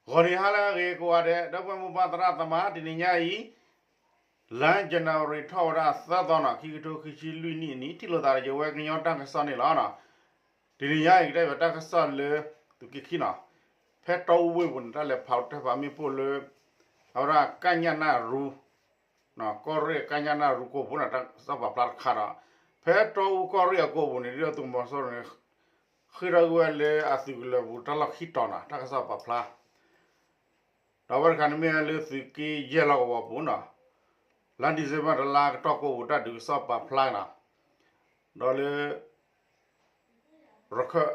ဂီၤနံၤဟါလၢအဂ့ၤကိးဂၤဒဲး ဒီပုၢ်ဝဲၢ်မိၢ်ပၢ်သရၣ်သမါ တနံၤညါအံၤ လါ January ထီၣ်ဝဲဒၣ်သၢသီနီၤ ခံကထိခံဆံလွံၢ်နံၣ်အနံၤ ထံၣ်လိာ်သးဒီးယဝဲကညီတၢ်ကစီၣ်န့ၣ်လီၤ. တနံၤညါအံၤ ကတဲဘၣ်တၢ်ကစီၣ်လၢ သုးက့ခံနီၤ ဖဲတီအူဝ့ၢ်ပူၤန့ၣ် တၢ်လဲၤဖီၣ်တၢ်ဖးမ့ၣ်ပိၢ်လၢ အဝဲဒၣ်ကညနရူ ကီၢ်ရ့ၣ်ကညနရူကိၢ်ပူၤန့ၣ် တၢ်ကစီၣ်ပာ်ဖျါတခါဒီး ဖဲတီအူကီၢ်ရ့ၣ်အကိၢ်ပူၤန့ၣ် ဒုၣ်ဒါသုးမီၤစိရိၤန့ၣ် ဃ့ၢ်ထီၣ်ကွံာ်ဝဲလၢအသုးကလၢၤပူၤတၢ်လီၢ်ခံတီၤနီၤ တၢ်ကစီၣ်ပာ်ဖျါ ဒီးအဝဲတခါန့ၣ်မ့ၢ်လၢသုးက့ယဲၢ်လီၢ်ကဝီၤပူၤနီၤ လါ December တလါကတီၢ်ကိၢ်ပူၤ တၢ်ဒုးကစီၣ်ပာ်ဖျါနီၤ ဒီးလၢ ရခၢၣ်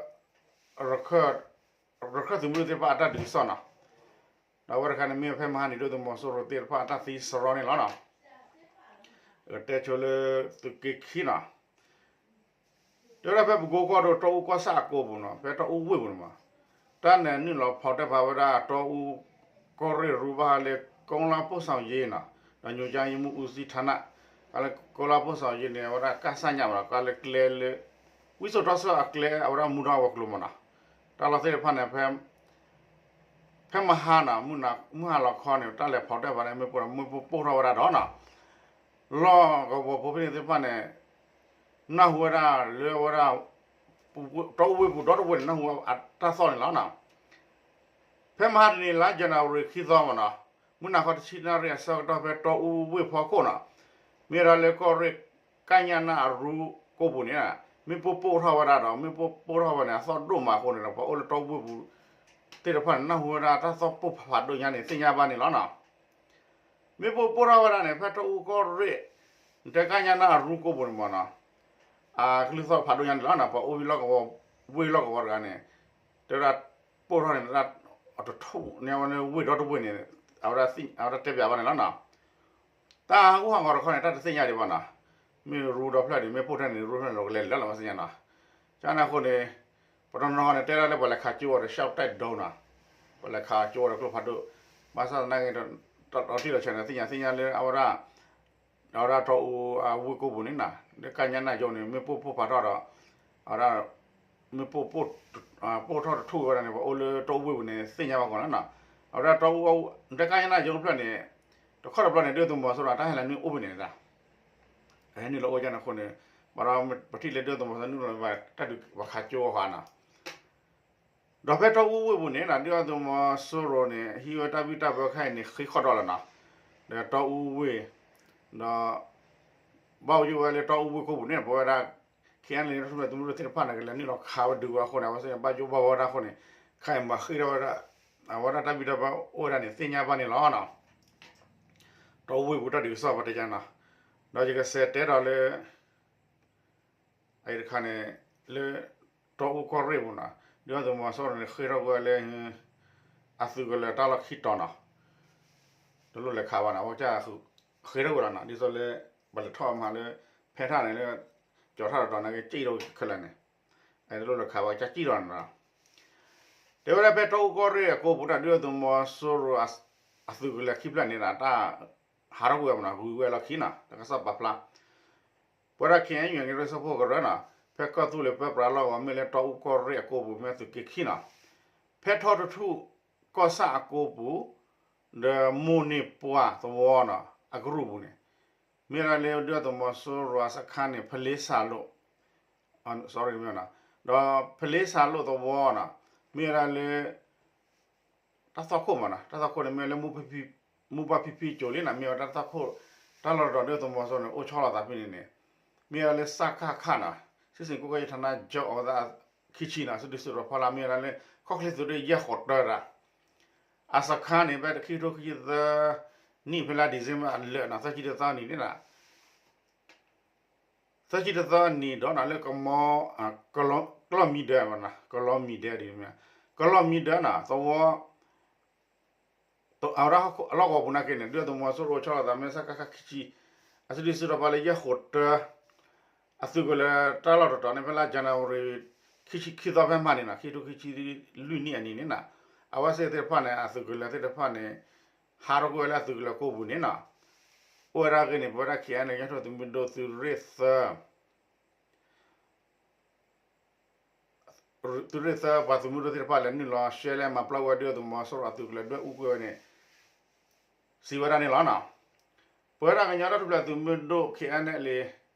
ရခၢၣ်သုးမုၢ်ဒိၣ်သ့ၣ်တဖၣ်အတၢ်ဒုးကစီၣ်နီၤ ဒီးအဝဲတခါန့ၣ်မ့ၢ်ဖဲမဟါန့ၣ် ဒုၣ်ဒါသုးမီၤစိရိၤသ့ၣ်တဖၣ်အတၢ်သံစရီန့ၣ်လီၤနီၤ ကတဲဆိလၢသုးက့ခံနီၤ တဲဝဲဒၣ်ဖဲပကိကီၢ်ဒိၣ် တီအူကီၢ်ဆၣ်အကိၢ်ပူၤနီၤ ဖဲတီအူဝ့ၢ်ပူၤန့ၣ်မး တၢ်နဲၣ်နုာ်လီၤဖီၣ်တၢ်ဖးဝဲဒၣ် တီအူကီၢ်ရ့ၣ်ရူဘၣ်လၢ ကုန်းလမ်းပို့ဆောင်ရေးနီၤ ဒီးညွှန်ကြားရေးမှူးဦးစီးဌာန ကလၢ ကုန်းလမ်းပို့ဆောင်ရေးန့ၣ် အဝဲဒၣ်ကၢ်ဆၣ်ညါမးနီၤ ကလၢကျဲလၢ ဝံစိာ်တီဆှၢအကျဲ အဝဲဒၣ်မူဒီးဝဲၤကျိၤမးနီၤ တၢ်လီၢ်သ့ၣ်တဖၣ်န့ၣ် ဖဲမဟါနီၤ မုၢ်ဟါလီၤခီန့ၣ် တၢ်လဲၤဖီၣ်တၢ်ဖးန့ၣ် မ့ၣ်ပိၢ်ဒီး မ့ၣ်ပိၢ်ပိၢ်ထီၣ်ဝဲဒၣ်ဒီးနီၤ လီၢ်ကဝီၤဖိဖဲန့ၣ်သ့ၣ်တဖၣ်န့ၣ် နၢ်ဟူဝဲဒၣ်လၢအဝဲဒၣ် တီအူဝ့ၢ်ပူၤဒီတဝ့ၢ်န့ၣ် နၢ်ဟူဝဲအတၢ်သီၣ်န့ၣ်လီၤနီၤ ဖဲမဟါတနံၤလါ January ခံသီမးနီၤ မုၢ်နၤခီတဆံနၣ်ရံၣ်အဆၢကတီၢ်ဖဲတီအူဝ့ၢ်ဖီခိၣ်နီၤ မ့ၢ်ဝဲဒၣ်လၢကီၢ်ရ့ၣ် ကညနရူကိၢ်ပူၤန့ၣ် မ့ၣ်ပိၢ်ပိၢ်ထီၣ်ဝဲဒၣ်ဒီး မ့ၣ်ပိၢ်ပိၢ်ထီၣ်ဝဲန့ၣ် အသီၣ်ဒိၣ်မးအဃိန့ၣ်ဒီး ပှၤအိၣ်လၢတီအူဝ့ၢ်ပူၤသ့ၣ်တဖၣ်န့ၣ် နၢ်ဟူဝဲဒၣ်တၢ်သီၣ်ပိၢ်ဖးဒိၣ်ညါန့ၣ် သ့ၣ်ညါဘၣ်န့ၣ်လီၤနီၤ မ့ၣ်ပိၢ်ပိၢ်ထီၣ်ဝဲဒၣ်န့ၣ် ဖဲတီအူကီၢ်ရ့ၣ် နတဲကညနရူကိၢ်ပူၤန့ၣ်မးနီၤ အကလုၢ်သီၣ်ဖးဒိၣ်ညါန့ၣ်လီၤနီၤ ပှၤအိၣ်ဝံၤလီၢ်ကဝီၤ ဝ့ၢ်လီၢ်ကဝီၤတဂၤန့ၣ် တဲဝဲဒၣ် ပိၢ်ထီၣ်န့ၣ် တထူၣ်န့ၣ် အဝဲန့ၣ်ဝ့ၢ်ဒီတဝ့ၢ်န့ၣ် အဝဲဒၣ်တဲပၠးဘၣ်န့ၣ်လီၤနီၤ တၢ်ဟးဂူာ်ဟးဂီၤတခီန့ၣ် တၢ်တသ့ၣ်ညါဒံးဘၣ်နီၤ မ့ၢ်ရူဒီဖျၢၣ်ဒံး မ့ၣ်ပိၢ်ထီၣ်န့ၣ် ရူဖျၢၣ်န့ၣ် ကလဲၤလၢာ်လီၤ မ့ၢ်သ့ၣ်ညါနီၤ ကန့ၣ်အဃိန့ၣ် ပှၤတနီၤန့ၣ် တဲဒၣ်လၢပှၤလဲၤခးကၠိဝဲဒီး ရှောက်တိုက်ဒုံးနီၤ ပှၤလဲၤခးကၠိဝဲဒီးကျိဖးဒိၣ် ဘၣ်ဆၣ်သနာ်က့ တၢ်ထံၣ်လီၤဆဲးန့ၣ် သ့ၣ်ညါသ့ၣ်ညါလၢအဝဲဒၣ် အဝဲဒၣ်တီအူဝ့ၢ်ကိၢ်ပူၤန့ၣ်နီၤ လၢကညနရူန့ၣ် မ့ၣ်ပိၢ်ပိၢ်ဖးထီၣ်ဒီး အဝဲဒၣ် မ့ၣ်ပိၢ်ပိၢ်ထီၣ်တထူၣ်ဝဲဒၣ်န့ၣ် ပှၤအိၣ်လၢတီအူဝ့ၢ်ပူၤန့ၣ် သ့ၣ်ညါဘၣ်ကီးလီၤနီၤ အဝဲဒၣ်တီအူ နတဲကညနရူဖျၢၣ်န့ၣ် တခီတဘျီန့ၣ် ဒုၣ်ဒါသုးမီၤစိရိၤ တၢ်ဟဲလီၤနုာ်အိၣ်ဖဲန့ၣ်ဒၣ် ဟဲနုာ်လီၤအိၣ်ဒ်န့ၣ်အဃိန့ၣ် ဘၣ်ဒီးပထံၣ်လၢဒုၣ်ဒါသုးမီၤစိရိၤ နုာ်လီၤဘၣ်တၢ်ဒုးပှၤခးကၠိအဃိနီၤ ဒီးဖဲတီအူဝ့ၢ်ပူၤန့ၣ် ဒုၣ်ဒါသုးမီၤစိရိၤန့ၣ် ဟံးဝဲတၢ်ဘံၣ်တၢ်ဘၢခဲအံၤန့ၣ် ဃ့ခီၣ်ဒီးလီၤနီၤ ဒီးတီအူဝ့ၢ် ဒီး ဘၣ်ယိၣ်ဝဲလၢတီအူဝ့ၢ်ကိၢ်ပူၤန့ၣ် ပဝဲဒၣ် ခ့ၣ်အဲၣ်အဲၣ်လ့ သုးမုၢ်ဒိၣ်သ့ၣ်တဖၣ်န့ၣ် ကလဲၤနုာ်လီၤခးဝဲဒုးဝဲအဃိန့ၣ် အဝဲသ့ၣ်န့ၣ် ဘၣ်ယိၣ်ဘၣ်ဝီဝဲဒၣ်အဃိန့ၣ် ခဲအံၤမၤဃ့ထီၣ်ဝဲဒၣ် အဝဲဒၣ်တၢ်ဘံၣ်တၢ်ဘၢအိၣ်ဝဲဒၣ်န့ၣ် သ့ၣ်ညါဘၣ်န့ၣ်လီၤနီၤ တီအူဝ့ၢ်ပူၤတၢ်ဒုးကစီၣ်ပတဲကနီၤ ဒီးယကစးတဲဒီးလၢ အအံၤတခါန့ၣ် လၢ တီအူကီၢ်ရ့ၣ်ပူၤနီၤ ဒုၣ်ဒါသုးမီၤစိရိၤန့ၣ် ဃ့ထီၣ်ကွံာ်ဝဲလၢ အသုးကလၢၤတၢ်လီၢ်ခံတီၤနီၤ တလိၣ်လဲၤခးဘၣ်နီၤ အဝဲက ဃ့ထီၣ်ကွံာ်လီၤနီၤ ဒ်သိးလၢ ပှၤလဲၤထီၣ်မၤလၢ ဖဲထၣ်န့ၣ်လၢ ကၠီၤထၣ်တတီၤန့ၣ် ကစံၣ်ထီၣ်ခဲလၢာ်န့ၣ် တလိၣ်လဲၤခးဘၣ် ကစံၣ်ထီၣ်န့ၣ်လီၤ တဲဝဲဒၣ်ဖဲတီအူကီၢ်ရ့ၣ်အကိၢ်ပူၤန့ၣ် ဒုၣ်ဒါသုးမီၤစိရိၤ အသုးကလၢၤခံဖျၢၣ်န့ၣ်ဒီး တၢ် ဟးထီၣ်ကွံာ်ဝဲမနီၤ ဂုၤဝဲလီၢ်ခံနီၤ တၢ်ကစီၣ်ပာ်ဖျါ ပဝဲဒၣ် ခ့ၣ်အဲၣ်ယူၣ် ကရ့ၣ်စၢဖှိၣ်ကရၢနီၤ ဖဲကီၢ်သူလ့ၤပၢပြးလီၢ်ကဝီၤ မ့ၢ်လၢတီအူကီၢ်ရ့ၣ်အကိၢ်ပူၤ မ့ၢ်သုးက့ခံနီၤ ဖဲထီတထူၣ် ကီၢ်ဆၣ်အကိၢ်ပူၤ ဒီးမိၢ်န့ၢ်ပှၢ်သဝီနီၤ အကရူၢ်ပူၤန့ၣ် မ့ၢ်ဝဲဒၣ်လၢဒုၣ်ဒါသုးမီၤစိရိၤအစခါန့ၣ် ဖလ့ဆးလိၣ် sorry မ့ၢ်နီၤ ဒီးဖလ့ဆးလိၣ်သဝီနီၤ မ့ၢ်ဝဲဒၣ်လၢ တၢ်သွၣ်ခိၣ်မနီၤ တၢ်သွၣ်ခိၣ်န့ၣ် မ့ၢ်ဝဲလၢ မိၢ်ပှၢ်ဖံဖံကၠိၤလံနီၤ မ့ၢ်ဝဲတၢ်သွၣ်ခိၣ် တၢ်လီၢ်တတီၤဒုၣ်ဒါသုးမီၤစိရိၤန့ၣ် အိၣ်ဆီလီၤသးဖဲန့ၣ်န့ၣ် မ့ၢ်ဝဲလၢ စကခ နီၤ စစ်ဆင်ရေးကွပ်ကဲရေးဌာနချုပ် အဝဲဒၣ် ခံဆံနီၤ စုဒုၣ်စုတီၤဖီလာ် မ့ၢ်ဝဲဒၣ်လၢ ခီၣ်ချ့သုးရ့ၣ်ယဲၢ်ဃိးတၢတၢ် အစခါန့ၣ် ဖဲခံကထိခံဆံသၢနံၣ် ဖဲလါ December အလၢာ်နီၤ သၢဆံတသီနံၤန့ၣ်နီၤ သၢဆံတသီနံၤဒီးနီၤ လၢကမီ ကလီမံၤဒၢးမနီၤ ကလီမံၤဒၢးဒ်န့ၣ် ကလီမံၤဒၢးနီၤ သဝီ အဝဲဒၣ်အလီၢ်ကဝီၤပူၤနာ်က့န့ၣ် ဒုၣ်ဒါသုးမီၤစိရိၤဆီလီၤသးမ့ၢ် စကခ ခံဆံ အစုဒုၣ်စုတီၤဖီလာ်လၢယဲၢ်ဃိးတၢ အသုးကလၢၤတၢ်လီၢ်တတီၤန့ၣ် ဖဲလါ January ခံဆံခံသီဖဲမဟါန့ၣ်နီၤ ခံကထိခံဆံလွံၢ်နံၣ်အနံၤန့ၣ်နီၤ အဝဲသ့ၣ်သ့ၣ်တဖၣ်န့ၣ် အသုးကလၢၤသ့ၣ်တဖၣ်န့ၣ် ဟးထီၣ်ကွံာ်ဝဲလၢအသုးကလၢၤကိၢ်ပူၤန့ၣ်နီၤ အိၣ်ဝဲဒၣ်အဂ့ၢ်န့ၣ် ပဝဲဒၣ် ခ့ၣ်အဲၣ်ယူၣ် ကညီတၢ်ထူၣ်ဖျဲးသုးမုၢ်ဒိၣ်သုးရ့ၣ်သၢ သုးရ့ၣ်သၢပှၤသုးမုၢ်ဒိၣ်သ့ၣ်တဖၣ်လဲၤနုာ်လီၤရှဲလဲၣ်မၤပျီဝဲဒုၣ်ဒါသုးမီၤစိရိၤအသုးကလၢၤဒွဲၣ်အူကွံာ်ဝဲန့ၣ် စံးဝဲဒၣ်န့ၣ်လီၤ. ပဝဲဒၣ်ကညီတၢ်ထူၣ်ဖျဲးသုးမုၢ်ဒိၣ် KNLA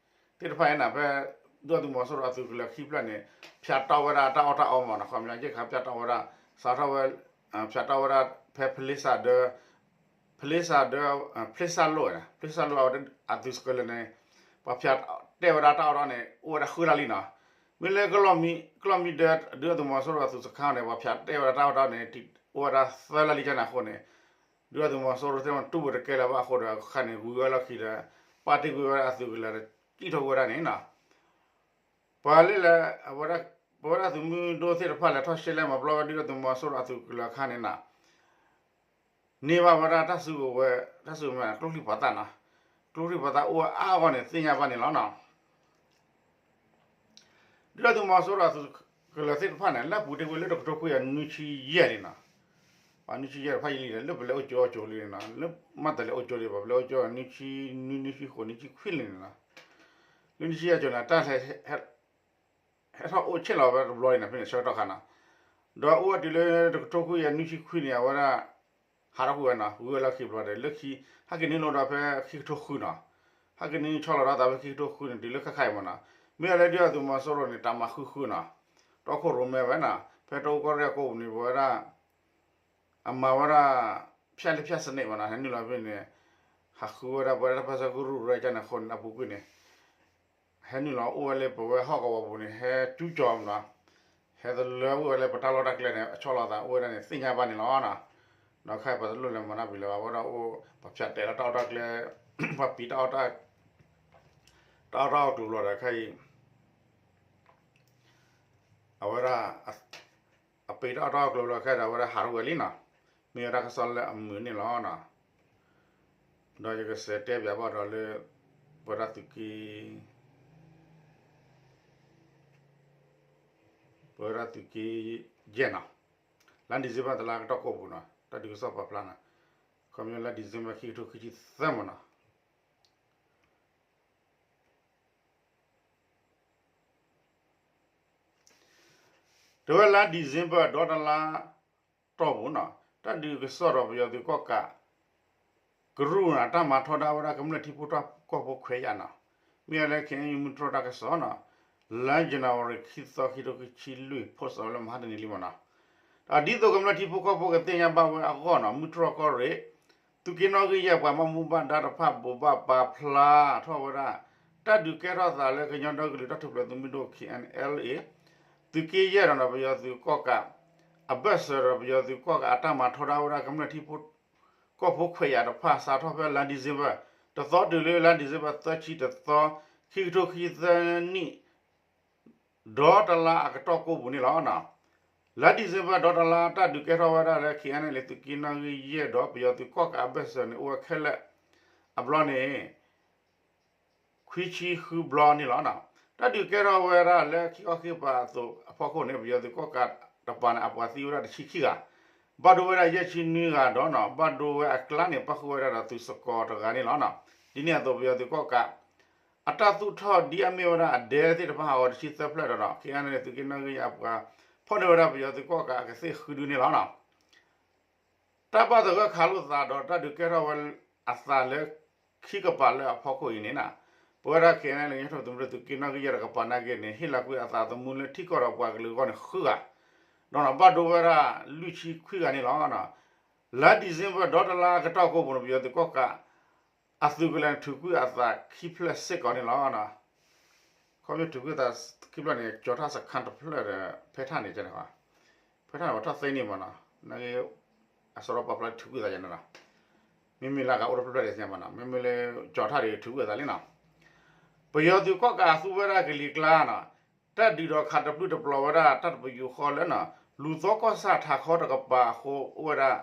သ့ၣ်တဖၣ်အံၤန့ၣ် ဖဲဒုၣ်ဒါသုးမီၤစိရိၤအသုးကလၢၤခံဖျၢၣ်န့ၣ် ဖၠးတီၢ်ဝဲဒၣ်တၢ်အီၣ်တၢ်အီမ့ၢ်နီၤ ခီပညီ ရိက္ခာ ဖၠးတီၢ်ဝဲဒၣ် စးထီၣ်ဝဲ ဖၠးတီၢ်ဝဲဒၣ် ဖဲဖလ့စးဒၢ ဖလ့စးဒၢ ဖလ့စးလိၣ် ဖလ့စးလိၣ်အဝဲအသုးကလၢၤန့ၣ် ပှၤဖၠးတဲာ်ဝဲဒၣ်တၢ်အီၣ်တၢ်အီန့ၣ် အိၣ်ဝဲဒၣ်ဃုလါလံနီၤ. မ့ၢ်လၢ ကီၢ်မံဒၢ ဒုၣ်ဒါသုးမီၤစိရိၤအသုးစခါန့ၣ် ပှၤဖၠးတဲာ်ဝဲဒၣ်တၢ်အီၣ်တၢ်အီန့ၣ် အိၣ်ဝဲဒၣ်သၢလါလံကန့ၣ်အဃိန့ၣ် ဒုၣ်ဒါသုးမီၤစိရိၤသ့ၣ်မးတူၢ်ဘၣ်တကဲလၢၤဘၣ်အဃိဒီး အခါန့ၣ် ဝံၤဝဲလီၢ်ခံဒီး ပာ်တ့ၢ်ကွံာ်ဝဲဒၣ်အသုးကလၢၤဒီး စံၣ်ထီၣ်ကွံာ်ဝဲဒၣ်န့ၣ်နီၤ. ပှၤလၢလဲၤ ပဝဲဒၣ်သုးမုၢ်ဒိၣ်သ့ၣ်တဖၣ်လဲၤထီၣ်ရှဲလဲၣ်မၤပျီဝဲဒုၣ်ဒါသုးမီၤစိရိၤအသုးကလၢၤအခါန့ၣ်နီၤ န့ၢ်ဘၣ်ဝဲဒၣ်တၢ်စုကဝဲၤ တၢ်စုကဝဲၤ ကျိချံမျိာ်သၣ်နီၤ ကျိချံမျိာ်သၣ်အိၣ်ဝဲအါအါဂီၢ်န့ၣ် သ့ၣ်ညါဘၣ်န့ၣ်လီၤနီၤ. ဒုၣ်ဒါသုးမီၤစိရိၤအသုးကလၢၤသ့ၣ်တဖၣ်န့ၣ် လၢအပူၤတ့ၢ်ကွံာ်လၢတကထိခွံကယၤနွံဆံယဲၢ်န့ၣ်နီၤ ပှၤနွံဆံယဲၢ်တဖၣ်ယံာ်လံဒီး လၢပလဲၤအိၣ်ကၠိအီၤကၠိလံန့ၣ်နီၤ လၢမ့ၢ်တလဲၤအိၣ်ကၠိဒံး ပှၤပလဲၤအိၣ်ကၠိနွံဆံ နွံ နွံဆံဃိး နွံဆံခွံလံန့ၣ်နီၤ လၢနွံဆံယဲၢ်ကၠိန့ၣ် တၢ်ဟဲထီၣ်အိၣ်ဆဲးလီၤဝဲတဘျီန့ၣ် ဖဲန့ၣ်ဆၢကတီၢ်ခါနီၤ ဒီးအိၣ်ဝဲတုၤလၢတကထိခွံကယၤနွံဆံခွံန့ၣ် အဝဲဒၣ် ဟးထီၣ်ကွံာ်ဝဲနီၤ ဝံၤဝဲလီၢ်ခံဘျီဒီး လၢခံ ဟဲက့ၤနုာ်လီၤဒီးဖဲခံကထိဃုနီၤ ဟဲက့ၤနုာ်ဆီလီၤဒီးသးဖဲခံကထိဃုန့ၣ် တုၤလၢခဲခါအံၤမ့ၢ်နီၤ မ့ၢ်လၢဒုၣ်ဒါသုးမီၤစိရိၤန့ၣ် တၢ်မၤဃုဃုနီၤ တီခိၣ်ရိၣ်မဲဝဲနီၤ ဖဲတအိၣ်ကီၢ်ရ့ၣ်အကိာ်ပူၤန့ၣ် ပဝဲဒၣ် အမၤဝဲဒၣ် ဖၠၣ်လၢဖၠၣ်စနံးမ့ၢ်နီၤ ဟဲနုာ်လီၤဖဲန့ၣ် ဟးဃုဝဲဒၣ်ပဝဲဒၣ်တၢ်ပၢဆှၢကရူၢ်ရၢကန့ၣ်အဃိန့ၣ် အပူၤကွံာ်န့ၣ် ဟဲနုာ်လီၤအိၣ်ဝဲလၢပဝဲဟီၣ်ကဝီၤပူၤန့ၣ် ဟဲကၠူကၠီၤမ့ၢ်နီၤ ဟဲတလၢဝဲလၢပတၢ်လီၢ်တၢ်ကျဲန့ၣ် အဆီလီၤသးအိၣ်ဝဲဒၣ်န့ၣ် သ့ၣ်ညါဘၣ်န့ၣ်လီၤနီၤ ဒီးခဲအံၤပှၤတလိၣ်လဲၤမၤနီတမံၤလၢၤဘၣ် အဝဲဒၣ်အိၣ် ပှၤဖၠးတဲာ်လီၤတၢ်အီၣ်တၢ်ကျဲ ပှၤပံးတၢ်အီၣ်တၢ် တၢ်အီၣ်တၢ်အီကျိၤဘျီဒီးခဲအံၤ အဝဲဒၣ် အပံးတၢ်အီၣ်တၢ်အီကျိၤဘျီခဲအံၤဒီး အဝဲဒၣ်ဟးထီၣ်ဝဲလံနီၤ မ့ၢ်ဝဲဒၣ်ကစီၣ်လၢအမုာ်န့ၣ်လီၤနီၤ ဒီးယကစးတဲပၠးဘၣ်ဒီးလၢ ပဝဲဒၣ်သုးက့ ပဝဲဒၣ်သုးက့ယဲၢ်နီၤ လါ December တလါကတီၢ်ကိးပူၤနီၤ တၢ်ဒုးကစီၣ်ပာ်ဖျါနီၤ ခီပညီလါ December ခံကထိခံဆံသၢမ့ၢ်နီၤ တဲဝဲလါ December ဒီတလါတီၢ်ပူၤနီၤ တၢ်ဒုးကစီၣ်ဒီးပယီၤသုးကီၣ်ကး ကရူၢ်နီၤ တၢ်မၤထီဒါဝဲဒၣ်ကမျၢၢ်ထံဖိကီၢ်ဖိခွဲးယာ်နီၤ မ့ၢ်ဝဲလၢ ခ့ၣ်အဲၣ်ယူၣ် မုၢ်တြီၢ်တၢ်ကစီၣ်နီၤ လါ January ခံသီ ခံကထိခံဆံလွံၢ် post အီၤလၢမဟါတနံၤလံမ့ၢ်နီၤ ဒီးဒ်သိးကမျၢၢ်ထံဖိကီၢ်ဖိကသ့ၣ်ညါဘၣ်ဝဲအဂီၢ်နီၤ မုၢ်တြီၢ်ကီၢ်ရ့ၣ် သုးက့နီၣ်ဂံၢ်ယဲၢ်ပှၤဘၣ်မူဘၣ်ဒါတဖၣ်ဘိးဘၣ်ပာ်ဖျါထီၣ်ဝဲဒၣ် တၢ်ဒုးကဲထီၣ်သးလၢကညီဒီကလုာ်တၢ်ထူၣ်ဖျဲးသုးမုၢ်ဒိၣ် ခ့ၣ်အဲၣ်အဲၣ်လ်အ့ သုးက့ယဲၢ်ဒီး ပယီၤသုးကီၣ်ကး အဘၢၣ်စၢၤဒီးပယီၤသုးကီၣ်ကးအတၢ်မၤထီဒါဝဲဒၣ်ကမျၢၢ်ထံဖိ ကီၢ်ဖိခွဲးယာ်တဖၣ်စးထီၣ်ဖဲလါ December တသီတုၤလၢလါ December သၢဆံတသီ ခံကထိခံဆံသၢနံၣ် ဒီတလါအကတီၢ်ကိးပူၤန့ၣ်လီၤ. လါ December ဒီတလါ တၢ်ဒုးကဲထီၣ်ဝဲဒၣ်လၢ ခ့ၣ်အဲၣ်အဲၣ်လ်အ့ သုးက့နီၣ်ဂံၢ်ယဲၢ်ဒီး ပယီၤသုးကီၣ်ကးအဘၢၣ်စၢၤန့ၣ် အိၣ်ဝဲခဲလၢာ်အဘျီန့ၣ် ခွံဆံဃုဘျီန့ၣ်လီၤ. တၢ်ဒုးကဲထီၣ်ဝဲဒၣ်လၢခံခီခံကပၤအသိးအဖီခိၣ်န့ၣ် ပယီၤသုးကီၣ်ကးတပၤန့ၣ် အပှၤသံဝဲဒၣ်တဆံခံဂၤ, ဘၣ်ဒိဝဲဒၣ်ယဲၢ်ဆံနွံဂၤဒီး ဘၣ်ဒိဝဲအကျါန့ၣ် ပၣ်ဃုာ်ဝဲဒၣ်ဒီးသုးစကီၤတဂၤန့ၣ်လီၤ. ဒ်န့ၣ်အသိး ပယီၤသုးကီၣ်ကး အတၢ်သူၣ်ထီၣ်ဒ်အမ့ၢ်ဝဲဒၣ်အဒဲသ့ၣ်တဖၣ်ဟးဂီၤတဆံသၢဖျၢၣ်ဒီး ခ့ၣ်အဲၣ်အဲၣ်လ်အ့ သုးက့နီၣ်ဂံၢ်ယဲၢ်အပှၤ ဖီၣ်န့ၢ်ဝဲဒၣ်ပယီၤသုးကီၣ်ကးအကသ့ၣ်ဃုဒုန့ၣ်လီၤ. တၢ်ဘၣ်သဂၢၢ်ခးလိာ်သးဒီးတၢ်ဒုးကဲထီၣ်ဝဲအသးလၢခံကပၤလၢအဖီခိၣ်အံၤန့ၣ် ပဝဲဒၣ် ခ့ၣ်အဲၣ်အဲၣ်လ်အ့ ကညီတၢ်ထူၣ်ဖျဲးသုးမုၢ်ဒိၣ် သုးက့နီၣ်ဂံၢ်ယဲၢ်တကပၤနာ်က့န့ၣ် ဟ့ၣ်လီၤကွံာ်အသးသမူလၢထံကီၢ်ဒီးပှၤကလုာ်အဂီၢ်န့ၣ်ဃုဂၤ, ဒီးဘၣ်ဒိဝဲဒၣ်လွံၢ်ဆံခွံဂၤန့ၣ်လီၤ. လါ December ဒီတလါအကတီၢ်ကိးပူၤန့ၣ် ပယီၤသုးကီၣ်ကး အသုးကလၢၤန့ၣ် ထုးကွံာ်အသးခံဖျၢၣ်စ့ၢ်ကီးန့ၣ်လီၤ. ခီဖျိထုးကွံာ်အသးခံဖျၢၣ်န့ၣ် ကၠီၤထၣ်စခါတဖျၢၣ်ဒီး ဖဲထၣ်န့ၣ် ဖဲထၣ်န့ၣ် ပှၤထီၣ်သ့န့ၢ်မးနီၤ, နာ်က့ အစရီပာ်ဖျါထုးကွံာ်သးယဲန့ၣ်လီၤ. မ့မ့ၢ်လၢအကအိၣ်တဖျၢၣ်ဖျၢၣ်ဒံးမးနီၤ, မ့မ့ၢ်လၢကၠီၤထၣ်ဒီးထုးကွံာ်အသးလံနီၤ. ပယီၤသုးကီၣ်ကးအသူဝဲဒၣ်ကလံၤကျါနီၤ, တၢ်ဒုးဒီးခးတပျုာ်တပျီၤဝဲဒၣ်တၢ်တပယူာ်ဃီလၢနီၤ, လူၤသီကီၢ်ဆၣ်ထးခီတကပၤအဃိအိၣ်ဝဲဒၣ်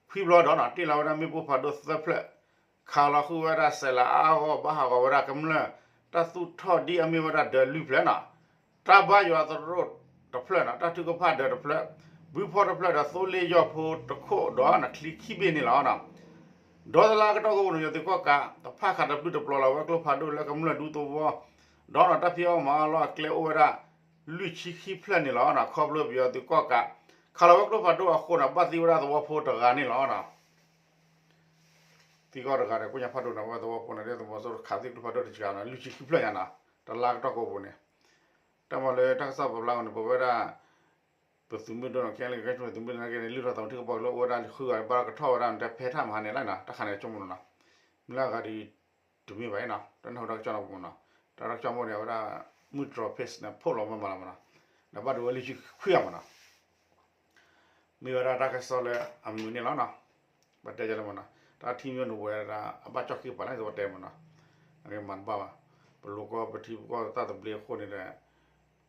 ခွံဘျီဒီးနီၤ တ့ၢ်လီၤဝဲဒၣ်မ့ၣ်ပိၢ်ဖးဒိၣ်သၢဖျၢၣ်, ခးလီၤဃုာ်ဝဲဒၣ်စဲးလၤအါအါဂီၢ်ဂီၢ် ဘၣ်ဟးဂီၤဝဲဒၣ်ကမျၢၢ် တၢ်သူၣ်ထီၣ်ဒ်အမ့ၢ်ဝဲဒၣ်ဒၢးလွံၢ်ဖျၢၣ်နီၤ, တၢ်ဘါယွၤသရိာ်တဖျၢၣ်နီၤ, တၢ်ထုကဖၣ်ဒၢးတဖျၢၣ်, ဘုဖီတဖျၢၣ်ဒီးသိလ့ၣ်ယီၢ်ဖိတခိၣ်ဒီးနီၤ ချံခံဘ့ၣ်န့ၣ်လီၤ. ဒီးတလါကတီၢ်ကိးပူၤန့ၣ် ပယီၤသုးကီၣ်ကး တဖၣ်ခးတပျုာ်တပျီၤလီၤဝဲကျိဖးဒိၣ်လၢကမျၢၢ်ဒူသဝီ ဒီးနီၤ တၢ်ဖံးအီၣ်မၤအီၣ်လီၢ်အကျဲအိၣ်ဝဲဒၣ် လွံၢ်ဆံခံဖျၢၣ်န့ၣ်လီၤနီၤ. ခီဖျိပယီၤသုးကီၣ်ကး ခးလီၤဝဲကျိဖးဒိၣ်အဃိန့ၣ် ဘၣ်သံဝဲဒၣ်သဝီဖိတဂၤန့ၣ်လီၤနီၤ. သံကီၢ်တဂၤဒီး ကိညါဖးဒိၣ်န့ၣ် အဝဲသဝီဖိန့ၣ် ဒုၣ်ဒါသုးမီၤစိရိၤခးသံကျိဖးဒိၣ်တစှၤနီၤ လွံၢ်ဆံခံဖျၢၣ်ညါနီၤ. တလါကတီၢ်ကိးပူၤန့ၣ် တၢ်မၤလၢတၢ်ကစီၣ်ပာ်ဖျါအီၤန့ၣ် ပဝဲဒၣ် ပသုးမုၢ်ဒိၣ်နီၤ ခဲလၢာ်ကဲသုးမုၢ်ဒိၣ်နာ်က့န့ၣ် လုၢ်ထီၣ်သးမုၢ်ထံကပီၤလၢအိၣ်ဝဲဒၣ်လံဃုဂၤ ဘၣ်ကထီၣ်ဝဲဒၣ်န့ၣ် တၢ်ဖဲထၣ်မဟါန့ၣ်လီၤနီၤ. တၢ်ခါန့ၣ်ဆိကမိၣ်နီၤ မုၢ်လၢ်ဂၤဒုး တမ့ၢ်ဘၣ်နီၤ တၢ်နၢ်ဟူတၢ်ကစီၣ်နီၤပူၤနီၤ. တၢ်ကစီၣ်မိၢ်န့ၣ် အဝဲဒၣ် မုၢ်တြီၤ page န့ၣ် ဖီၣ်လီၤမးမးလီၤမးနီၤ. ဒီးဘၣ်ဒိဝဲလံခံခွံဂၤမးနီၤ. မ့ၢ်ဝဲဒၣ်တၢ်ကစီၣ်လၢအမုာ်န့ၣ်လီၤနီၤ. ဘၣ်တဲယလဲၣ်မးနီၤ တၢ်ထံၣ်မ့ၢ်နဝဲဒၣ် အဘၣ်ကၠီၣ်က့ၤပှၤလၢသဝီတဲမးနီၤ. အမၤတဘၣ်ဘၣ်. ပလိၤကီၢ်ပထံပကီၢ်တၢ်သဘျ့အဃိန့ၣ်ဒီး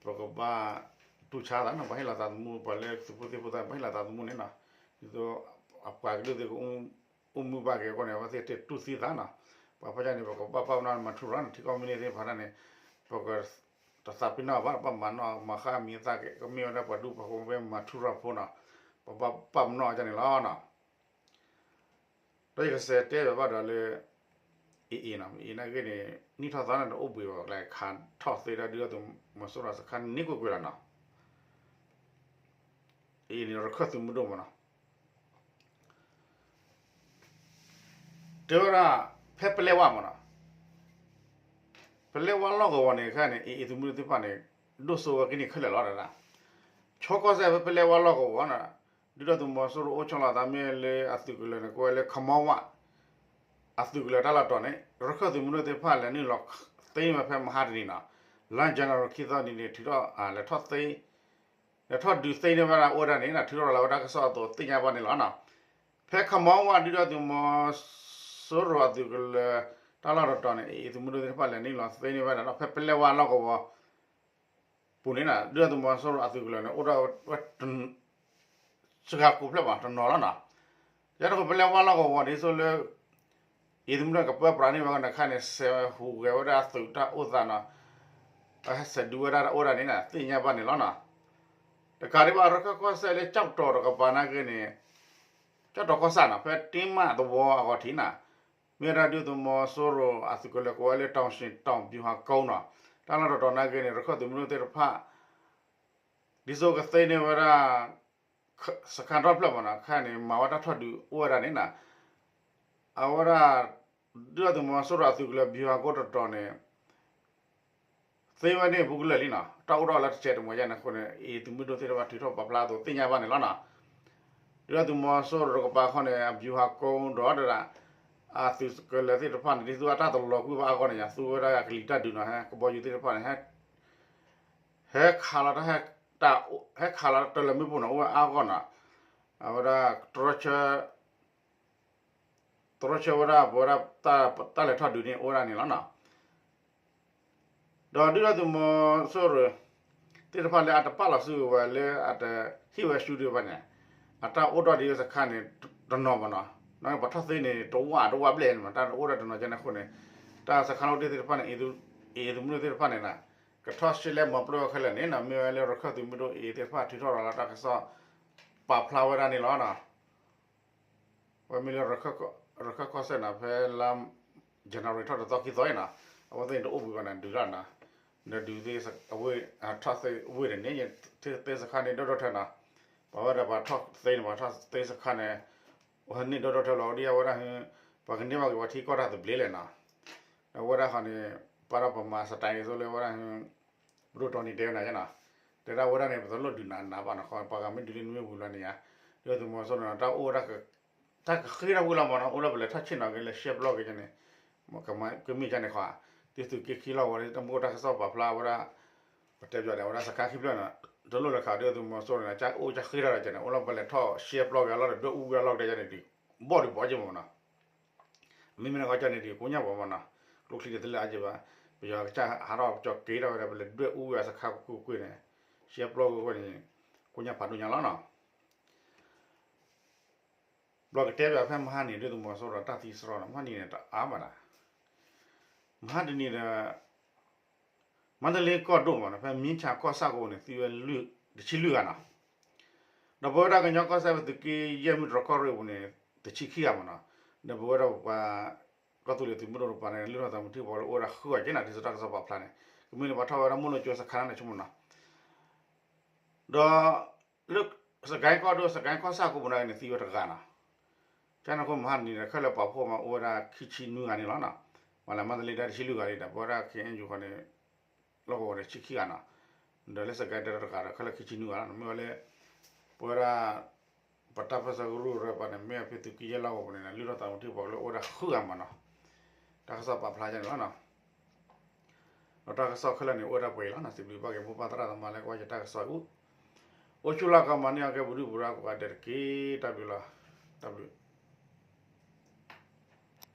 ပကဘၣ်တူၢ်ဆါသးနီၤ ပှၤဟ့ၣ်လီၤသးသမူ ပှၤလၢသုးဖိသံၣ်ဖိသး ပှၤဟ့ၣ်လီၤသးသမူန့ၣ်နီၤ. ဒ်သိးအပှၤကလုာ်သ့ၣ်က အိၣ်မူဘၣ်က့ၤအဃိန့ၣ် အဝဲသ့ၣ်တတူၢ်သံသးနီၤ. ပှၤဖီၣ်ကၢ်န့ၣ် ပကဘၣ်ပာ်ပနီၣ်မၤထူရၤနီၤ ထံကီၢ်မ့ၢ်န့ၢ်သ့ၣ်တဖၣ်န့ၣ် ပက တသးပ့ၤနီၣ်ဘၣ် ပမၤနီၣ်မၤဃၣ်မံၤသၣ်က့ၤ ကမ့ၢ်ဝဲဒၣ်ပှၤဒူပှၤဃိမ့ၢ်မၤထူရၤဖိနီၤ ပဘၣ်ပာ်ပနီၣ်အီၤန့ၣ်လီၤနီၤ. ဒီးယကစးတဲဘၣ်ဒီးလၢ AA နီၤ AA နာ်က့န့ၣ် နံၣ်ထီၣ်သီန့ၣ်ဒီးအိၣ်ဘှံးဝဲ လဲၤခးထီၣ်သ့ဒၣ်ဒုၣ်ဒါသုးမီၤစိရိၤစခါန့ၣ်ကွ့ၢ်ကွ့ၢ်လီၤနီၤ. AA န့ၣ် ရခၢၣ်သုးမုၢ်ဒိၣ်မးနီၤ တဲဝဲဒၣ် ဖဲပလဲဝါမးနီၤ ပလဲဝါလီၢ်ကဝီၤန့ၣ်ခဲန့ၣ် AA သုးမုၢ်ဒိၣ်သ့ၣ်တဖၣ်န့ၣ် ဒိၣ်စိဝဲကန့ၢ်ခဲလၢာ်လီၤဒၣ်. ဆိကီၢ်စဲၣ်ဖဲပလဲဝါလီၢ်ကဝီၤနီၤ ဒုၣ်ဒါသုးမီၤစိရိၤအိၣ်ဆီလီၤသးမ့ၢ်လၢအသုးကလၢၤန့ၣ် ကဝဲလၢခမီဝၣ် အသုးကလၢၤတၢ်လီၢ်တတီၤန့ၣ် ရခၢၣ်သုးမုၢ်ဒိၣ်သ့ၣ်တဖၣ်လဲၤနုာ်လီၤသ့န့ၢ်ဝဲဖဲမဟါတနံၤနီၤ လါ January ခံသီနံၤန့ၣ် ထုးထီၣ်လဲၤထီၣ်သ့ လဲၤထီၣ်ဒုးသ့န့ၢ်ဝဲဒၣ်အိၣ်ဝဲဒၣ်န့ၣ် ထုးထီၣ်လီၤဝဲတၢ်ကစီၣ်အသိးသ့ၣ်ညါဘၣ်န့ၣ်လီၤနီၤ. ဖဲခမီဝၣ်ဒုၣ်ဒါသုးမီၤစိရိၤအသုးကလၢၤတၢ်လီၢ်တတီၤန့ၣ် AA သုးမုၢ်ဒိၣ်သ့ၣ်တဖၣ်လဲၤနုာ်လီၤသ့န့ၢ်ဝဲဒၣ်ဒီး ဖဲပလဲဝါလီၢ်ကဝီၤ ပူၤန့ၣ် ဒုၣ်ဒါသုးမီၤစိရိၤအသုးကလၢၤန့ၣ် အိၣ်ဒီးဝဲ စှၤကိးဖျၢၣ်ဘၣ်တနီၤလီၤနီၤ. ယဲဒၣ်ပလဲဝါလီၢ်ကဝီၤဒ်သိးလၢ အံၤသုးမုၢ်ဒိၣ်ကပၢပြးန့ၢ်ဝဲကနၤခါန့ၣ် စဲးဟူးဂဲၤဝဲဒၣ်သုးတၢ်အိၣ်သးနီၤ, စဲးဒုးဝဲဒၣ်တၢ်အိၣ်ဒၣ်န့ၣ် သ့ၣ်ညါဘၣ်န့ၣ်လီၤနီၤ. တကးဒံးဘၣ် ရခၢၣ်ကီၢ်စဲၣ်လၢကၠီၣ်တီၤတကပၤနာ်က့န့ၣ် ကၠီၣ်တီၤကီၢ်ဆၣ်နီၤ ဖဲတ့မးသဝီအဂီၤထံးနီၤ, မ့ၢ်ဝဲဒၣ်ဒုၣ်ဒါသုးမီၤစိရိၤအသုးကလၢၤကိးဝဲလၢ တောင်ရှင်တောင်ဗျူဟာကုန်းနီၤ, တၢ်လီၢ်တတီၤနာ်က့န့ၣ် ရခၢၣ်သုးမုၢ်ဒိၣ်သ့ၣ်တဖၣ် ဒ်သိးကသ့န့ၢ်ဝဲဒၣ် စခန်းတဖျၢၣ်မးနီၤ, ခဲန့ၣ် မၤဝဲတၢ်ထီၣ်ဒုးအိၣ်ဝဲဒၣ်န့ၣ်နီၤ, အဝဲဒၣ် ဒုၣ်ဒါသုးမီၤစိရိၤအသုးကလၢၤ ဗျူဟာကုန်းတတီၤန့ၣ် သ့ဝဲန့ၣ်ပူၤကလၢာ်လံနီၤ, တၢ်အိၣ်ထီၣ်လၢတစဲးတမှဲၤယါန့ၣ်အဃိန့ၣ် အံၤသုးမုၢ်ဒိၣ်သ့ၣ်တဖၣ်ထုးထီၣ်ပာ်ဖျါအသိးသ့ၣ်ညါဘၣ်န့ၣ်လီၤနီၤ. ဒုၣ်ဒါသုးမီၤစိရိၤတကပၤဃီန့ၣ် အဗျူဟာကုန်းဒီးတဒၣ် အသုးကလၢၤသ့ၣ်တဖၣ်န့ၣ် ဒ်သိးအတၢ်တလီၤကွံာ်ဘၣ်အဂီၢ်န့ၣ် သူဝဲဒၣ်ကလံၤတၢ်ဒုးနီၤ, ဟဲကဘီယူၤသ့ၣ်တဖၣ်န့ၣ် ဟဲခးလီၤတၢ် ဟဲခးလီၤတၢ်လၢမ့ၣ်ပိၢ်န့ၣ် အိၣ်ဝဲအါဂီၢ်နီၤ, အဝဲဒၣ် တြီဆၢ တြီဆၢဝဲဒၣ် ပဝဲဒၣ် တၢ်လဲၤထီၣ်ဒုးန့ၣ် အိၣ်ဝဲဒၣ်န့ၣ်လီၤနီၤ. ဒီးဒုၣ်ဒါသုးမီၤစိရိၤသ့ၣ်တဖၣ်လၢအတပာ်လီၤစုကဝဲၤလၢအတဟ့ၣ်ဝဲရှုံးဒံးဘၣ်န့ၣ် အတၢ်အိၣ်ထီၣ်ဒံးစခန်းန့ၣ် တနီၤမးနီၤ, ပှၤထီၣ်သ့န့ၣ် တဝၣ်တဝၣ်ဘျဲၣ်န့ၣ်မး တၢ်အိၣ်ထီၣ်တနီၤကဲန့ၣ်အဃိန့ၣ် တၢ်စခန်းလီၤတံၢ်သ့ၣ်တဖၣ်န့ၣ် အံၤသုးမုၢ်ဒိၣ်သ့ၣ်တဖၣ်န့ၣ်နီၤ ကထီၣ်ရှဲလဲၣ်မၤပျီၢ်ခဲလၢာ်န့ၣ်နီၤ, မ့ၢ်ဝဲလၢရခၢၣ်သုးမုၢ်ဒိၣ်အံၤသ့ၣ်တဖၣ်ထုးထီၣ်ရၤလီၤတၢ်ကစီၣ် ပာ်ဖျါဝဲဒၣ်န့ၣ်လီၤနီၤ. ဝဲမ့ၢ်လၢ ရခၢၣ်ကီၢ်စဲၣ်န့ၣ် ဖဲလါ January ထီၣ်တသီခံသီအံၤနီၤ, အဝဲသ့ၣ်န့ၣ်တအိၣ်ဘှံးဘၣ်န့ၣ် ဒုးတၢ်နီၤ, ဒီးဒုးသ့ ထီၣ်သ့ဝ့ၢ်န့ၣ်န့ၣ် သ့စခန်းန့ၣ် ဒီဒီထၢနီၤ, ပှၤဝဲဒၣ်ပှၤထီၣ်သ့န့ၣ် ပှၤထီၣ်သ့စခန်းန့ၣ် ဝဲန့ၣ်ဒီဒီထၢလီၤ ဒ်အဝဲဒၣ် ပှၤကန့ၢ်ဘၣ်က့ၤပှၤထံကီၢ်တၢ်သဘျ့လဲၣ်နီၤ, ဒီးဝဲဒၣ်ဃီန့ၣ် ပာ်ဒီးပမၤစတၢ်န့ၣ်သိးလၢဝဲဒၣ် ပဒိၣ်တီနံၤတဲဝဲနၤနီၤ, တဲဒၣ်ဝဲဒၣ်န့ၣ် ပတလိၣ်ဒုးနးနးဘၣ်နီၤ, ပှၤဂၤမ့ၢ်ဒုးလၢနမ့ၢ်ဝံၤလီၤန့ၣ်ယါ, ဒုၣ်ဒါသုးမီၤစိရိၤန့ၣ် တၢ်အိၣ်ဝဲဒၣ် တၢ်ကဃ့တၢ်ဝံၤလီၤမးနီၤ, အိၣ်လၢပလဲၤထီၣ်ဆ့ၣ်နီၤက့ၤလဲၤရှဲပျီက့ၤန့ၣ် ကမၤကမ့ၢ်ကန့ၣ်ဃီ, ဒ်သုးက့ခံလီၤဝဲ တၢ်မူတၢ်ကစီၣ်ပာ်ဖျါဝဲဒၣ် ပတဲပၠးဒီး အဝဲဒၣ်စခန်းခံဖျၢၣ်န့ၣ် တလိၣ်လဲၤခးဒုၣ်ဒါသုးမီၤစိရိၤန့ၣ် ကအိၣ်ကဃ့တၢ်ဒီးကန့ၣ် အိၣ်လၢပလဲၤထီၣ်ရှဲပျီက့ၤအလီၢ်ဒီးဒွဲၣ်အူဝဲအလီၢ်ကဒဲကန့ၣ်ဒုး ဘီၣ်ဒုးဘီက့ၤမးနီၤ မ့မ့ၢ်နကီၢ်ကန့ၣ်ဒုး ကိညၢ်ပှၤမးနီၤ, ကျိချံန့ၣ်တလၢအက့ၤဘၣ်, ပယီၤကစၢ်ဟးထီၣ်ကၠီၤက့ၤထီၣ်ဝဲဒၣ် ပလဲၤဒွဲၣ်အူဝဲစခန်းကွ့ၢ်ကွ့ၢ်န့ၣ်, ရှဲပျီကွ့ၢ်ကွ့ၢ်န့ၣ်, ကိညၢ်ဖးဒိၣ်ညါလီၤနီၤ. ဘျီကတဲဘၣ်ဖဲမဟါန့ၣ် ဒုၣ်ဒါသုးမီၤစိရိၤတၢ်သံစရီနီၤ, မဟါန့ၣ်န့ၣ်တအါမးဒၣ်, မဟါတနံၤဒီး မါတလ့ကီၢ်ဒိၣ်မးနီၤ, ဖဲမံဆၣ်ကီၢ်ဆၣ်ကဝီၤန့ၣ် သံဝဲတဆံလွံၢ်ဂၤနီၤ, ဒီးပဝဲဒၣ်ကညီကီၢ်စဲၣ်ပသုးက့ယဲၢ်မုၢ်တြီၤကီၢ်ရ့ၣ်ပူၤန့ၣ် တဆံခံဂၤမးနီၤ, ဒီးပဝဲဒၣ်ပှၤ ကီၢ်သူလ့ၤသုးမုၢ်ဒိၣ်တပၤန့ၣ် လုၢ်ထီၣ်သးမုၢ်ထံကပီၤလၢအိၣ်ဝဲဒၣ်ဃုဂၤက့နီၤ, ဒ်သိးတၢ်ကစီၣ်ပာ်ဖျါန့ၣ်, ကမ့ၢ်လၢပှၤထီၣ်ဝဲဒၣ်မိၢ်လိကၠိစခါန့ၣ်ဆိကမိၣ်နီၤ, ဒီး လၢ စကဲကီၢ်ဒိၣ် စကဲကီၢ်ဆၣ်အဃိ ပနၢ်က့န့ၣ် သံဝဲတဂၤနီၤ. ကန့ၣ်အဃိ မဟါတနံၤန့ၣ် ခဲလၢာ်ပာ်ဖှိၣ်မး အိၣ်ဝဲဒၣ်ခံဆံနွံဂၤန့ၣ်လီၤနီၤ. မ့ၢ်လၢမန္တလေးတိုင်းတဆံလွံၢ်ဂၤန့ၣ်ဒီး ပဝဲဒၣ် ခ့ၣ်အဲၣ်ယူၣ်ဃီန့ၣ် လီၢ်ကဝီၤန့ၣ် ဆံခံဂၤနီၤ. ဒီးလၢစကဲတဂၤဒီး ခဲလၢာ်ခံဆံနွံဂၤလီၤ. မ့ၢ်ဝဲလၢ ပဝဲဒၣ် ပတၢ်ပၢဆှၢကရူၢ်ကရၢပှၤန့ၣ် မ့ၢ်အဖဲသုးက့ယဲၢ်လီၢ်ကဝီၤပူၤန့ၣ် လုၢ်ထီၣ်သးသမူထံပှၤကလုာ်အိၣ်ဝဲဒၣ်ဃုဂၤမးနီၤ. တၢ်ကစီၣ်ပာ်ဖျါန့ၣ်လီၤနီၤ. ဒီးတၢ်ကစီၣ်ခဲလၢာ်န့ၣ် အိၣ်ဝဲဒၣ်ပှဲၤအံၤလီၤနီၤ. စံးဘျုးဘၣ်က့ၤမိၢ်ပၢ်သရၣ်သမါလၢ ကွၢ်ယတၢ်ကစီၣ်အံၤ အိၣ်ဆူၣ်လၢကမၤန့ၢ်အီၤကဲပဒုၣ်ပဒါကိးဂၤဒဲးတက့ၢ်. တၢ်ဘျုးလီၤ. တၢ်ဘျုး